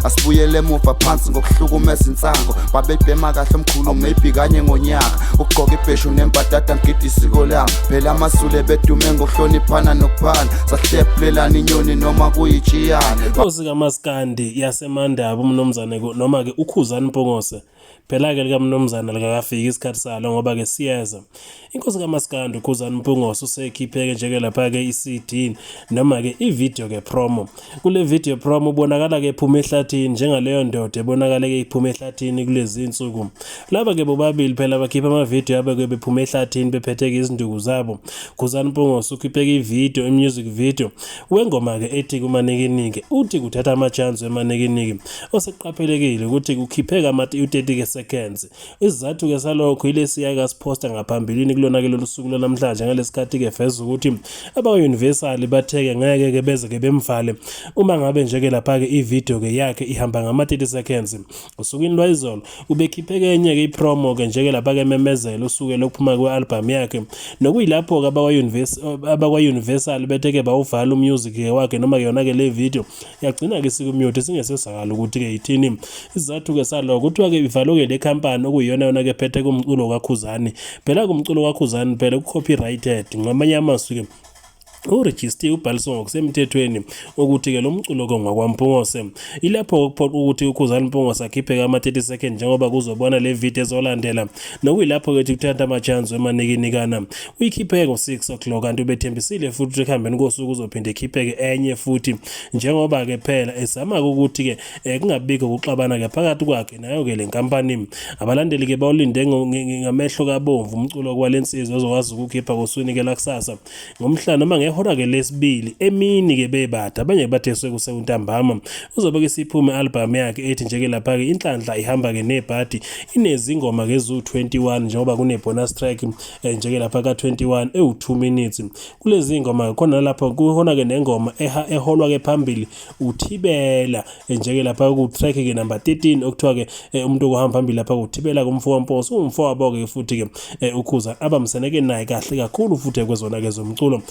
Asibuyele emuva phansi ngokuhlukumeza insango babebhema kahle omkhulu maybe kanye ngonyaka ugqoka ibheshu nembadada ngidi isiko lami phela amasule bedume ngokuhloniphana nokuphana sahlephulelana inyoni noma kuyijiyane Inkosi kaMaskandi yaseMandaba umnomzane noma ke uKhuzani Mpungose phela ke lika mnomzana likafika isikhathi salo ngoba ke siyeza inkosi kaMaskandi uKhuzani Mpungose usekhipheke njeke lapha ke iCD noma ke ivideo ke promo kule video promo ubonakala ke ephuma ehlathini njengaleyo ndoda ebonakala ke iphuma ehlathini kulezi insuku laba ke bobabili phela bakhipha ama video yabo ke bephuma ehlathini bephethe izinduku zabo Khuzani Mpungose ukhiphe ivideo imusic video wengoma ke ethi kumanekenike uthi kuthatha ama chance emanekenike oseqaphelekile ukuthi kukhipheka ama 30 seconds isizathu ke salokho ilesiya kasiposta ngaphambilini kulona ke losuku namhlanje ngalesikhathi ke veza ukuthi aba Universal batheke ngeke ke beze ke bemvale uma ngabe nje ke lapha ke ivideo ke yakhe ihamba ngama 30 seconds usukwini lwayizolo ubekhipheke enye ke ipromo ke nje ke lapha ke memezelo usuke lokuphuma kwealbum yakhe nokuyilapho ke aba Universal betheke bawuvala umusic ke wakhe noma yona ke le video yagcina ke sikumute singesesakala ukuthi ke yithini isizathu ke salokho kuthiwa ke ivalo ke le company okuyiyona yona ke phethe kumculo kaKhuzani phela kumculo kaKhuzani phela copyrighted ngamanye amazwi ke uregister ubhaliswe ngokusemthethweni ukuthi ke lo mculo ngokwaMpungose ilapho ukuthi uKhuzani Mpungose akhiphe ama 30 seconds njengoba kuzobona le video ezolandela nokuyilapho ke kuthatha ama chance emanekinikana uyikhiphe ngo6 o'clock kanti ubethembisile futhi ekuhambeni kosuku uzophinde ekhipheke enye futhi njengoba ke phela ezama ukuthi ke kungabikho ukuxabana ke phakathi kwakhe nayo ke le company abalandeli ke bawulinde ngamehlo kabomvu umculo kwalensizwe ozokwazi ukukhipha koswini ke lakusasa ngomhla noma ngehora ke lesibili emini ke bebada abanye batheswe kusentambama uzobe ke siphume album yakhe ethi nje ke lapha ke inhlanhla ihamba ke nebhadi inezingoma ke zu21 njengoba kune bonus track nje ke lapha ka21 ewu2 minutes kulezi ngoma khona lapha kuhona ke nengoma eholwa ke phambili uthibela nje ke lapha ku track ke number 13 okuthiwa ke umuntu ohamba phambili lapha uthibela kumfo Mpungose umfowabo ke futhi ke ukhuza abamseneke naye kahle kakhulu futhi kwezona ke zomculo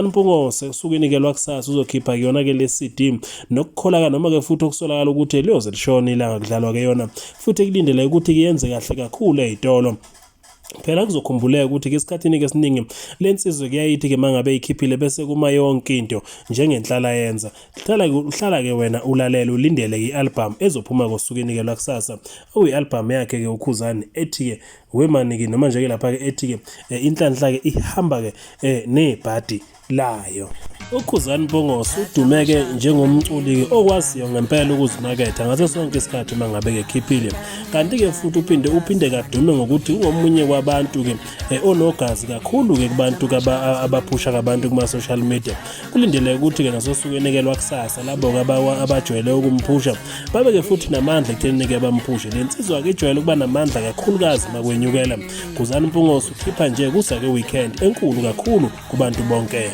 Khuzani Mpungose usukeni ke lwakusasa uzokhipha yona ke le CD nokukholaka noma ke futhi okusolakala ukuthi liyoze lishona ilanga kudlalwa ke yona futhi kulindele ukuthi kuyenze kahle kakhulu ezitolo phela kuzokhumbuleka ukuthi ke esikhathini ke esiningi lensizwe kuyayithi ke mangabe ikhiphile bese kuma yonke into njengenhlala yenza hlala ke wena ulalela ulindele ialbum ezophuma kosukeni ke lwakusasa okuyialbum yakhe ke uKhuzani ethi ke wemaniki noma nje ke lapha ke ethi ke inhlanhla ke ihamba ke nebhadi layo uKhuzani Mpungose udumeke njengomculi okwaziyo ngempela ukuzimaketha ngaso sonke isikhathi mangabe ke khiphile kanti ke futhi uphinde kadume ngokuthi ungomunye kwabantu ke onogazi kakhulu ke kubantu abaphusha kabantu kuma social media kulindele ukuthi ke nasosukeni ke lwakusasa labo abajwayele ukumphusha babe ke futhi namandla ekutheni ke bamphushe lensizwa ke ijwayele ukuba namandla kakhulukazi makwenyukela Khuzani Mpungose ukhipha nje kusa ke weekend enkulu kakhulu kubantu bonke